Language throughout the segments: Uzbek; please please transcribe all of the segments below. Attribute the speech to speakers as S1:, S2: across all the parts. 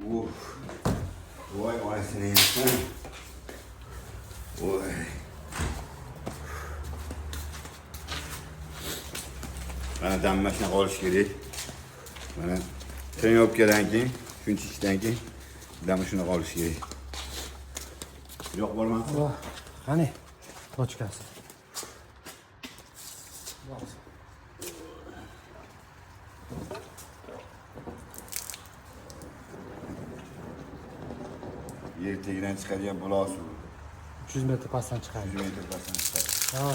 S1: Uf. Voy onasini. Voy. Mana dam mashina olish kerak. Mana trenirovkadan keyin, shuncha ishdan keyin dam shunaqa olish kerak. Yo'q bormi?
S2: Oh, qani tochkasi.
S1: Yer tagidan chiqadigan buloq suvi.
S2: 300 metr pastdan chiqadi.
S1: 100 metr pastdan chiqadi.
S2: Ha.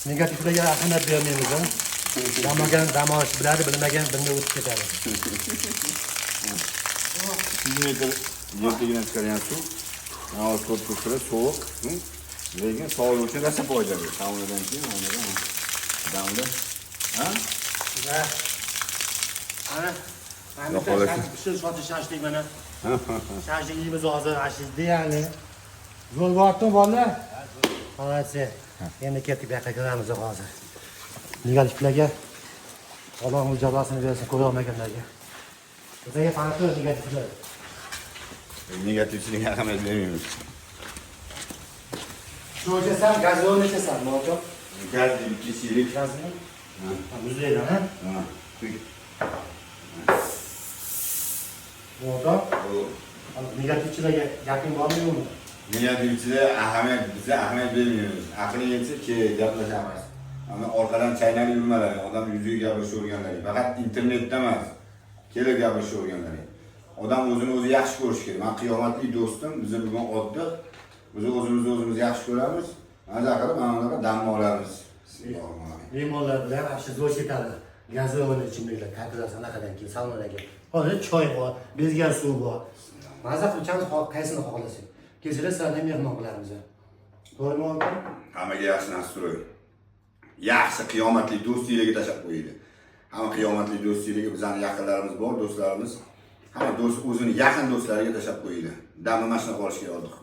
S2: Negativlarga ahamiyat bermaymiz, ha. Dam olgan dam olish biladi, bilmagan bilmay o'tib ketadi.
S1: 100 metr yer tagidan chiqadigan suv. Mana hozir ko'rib turibsizlar, sovuq. Lekin sog'liq uchun rosa foydali. Saunadan keyin mana damda. Ha?
S2: Ha. Ana. Mana
S1: Yo'q, xolos.
S2: pishir sotish shashlik mana. Shashlik yeymiz hozir, ashi deyarli. Zo'r bordim bolalar. Молодцы. Endi ketdik bu yoqqa kiramiz hozir. Negativlarga Alloh o'z jazosini bersin ko'ra olmaganlarga. Bizga farqi yo'q negativlar.
S1: Negativchilikka ahamiyat bermaymiz.
S2: Shu ichasan, gazoni ichasan, mo'jam.
S1: Gaz deb ikki yilik.
S2: Gazni. Muzlaydi, ha?
S1: Ha.
S2: Mo'jam. Negativchilarga gaping bormi yo'qmi?
S1: Negativchilar ahamiyat, biza ahamiyat bermaymiz. Aqling yetsa ke gaplashamiz. Ana orqadan chaynab yurmalar, odam yuziga gapirishni o'rganlaring. Faqat internetda emas, kelib gapirishni o'rganlaring. Odam o'zini o'zi yaxshi ko'rishi kerak. Men qiyomatli do'stim, biz bugun oddiq. Biz o'zimizni o'zimiz yaxshi ko'ramiz. Maza qilib mana bunaqa dam olamiz. Bismillahirrohmanirrohim.
S2: Mehmonlar bilan вообще zo'r ketadi. Gazoni ichimliklar, kapilar anaqadan keyin saunadan. Hozir choy bor, bezgan suv bor. Maza qilib ichamiz, qaysini xohlasak. Kelsalar sizlarni mehmon qilamiz. To'g'rimi aka?
S1: Hammaga yaxshi настрой. Yaxshi qiyomatli do'stligiga tashlab qo'ydi. Hamma qiyomatli do'stligiga bizning yaqinlarimiz bor, do'stlarimiz. Hamma do'st o'zini yaqin do'stlariga tashlab qo'ydi. Dami mana shunaqa olish kerak oldik.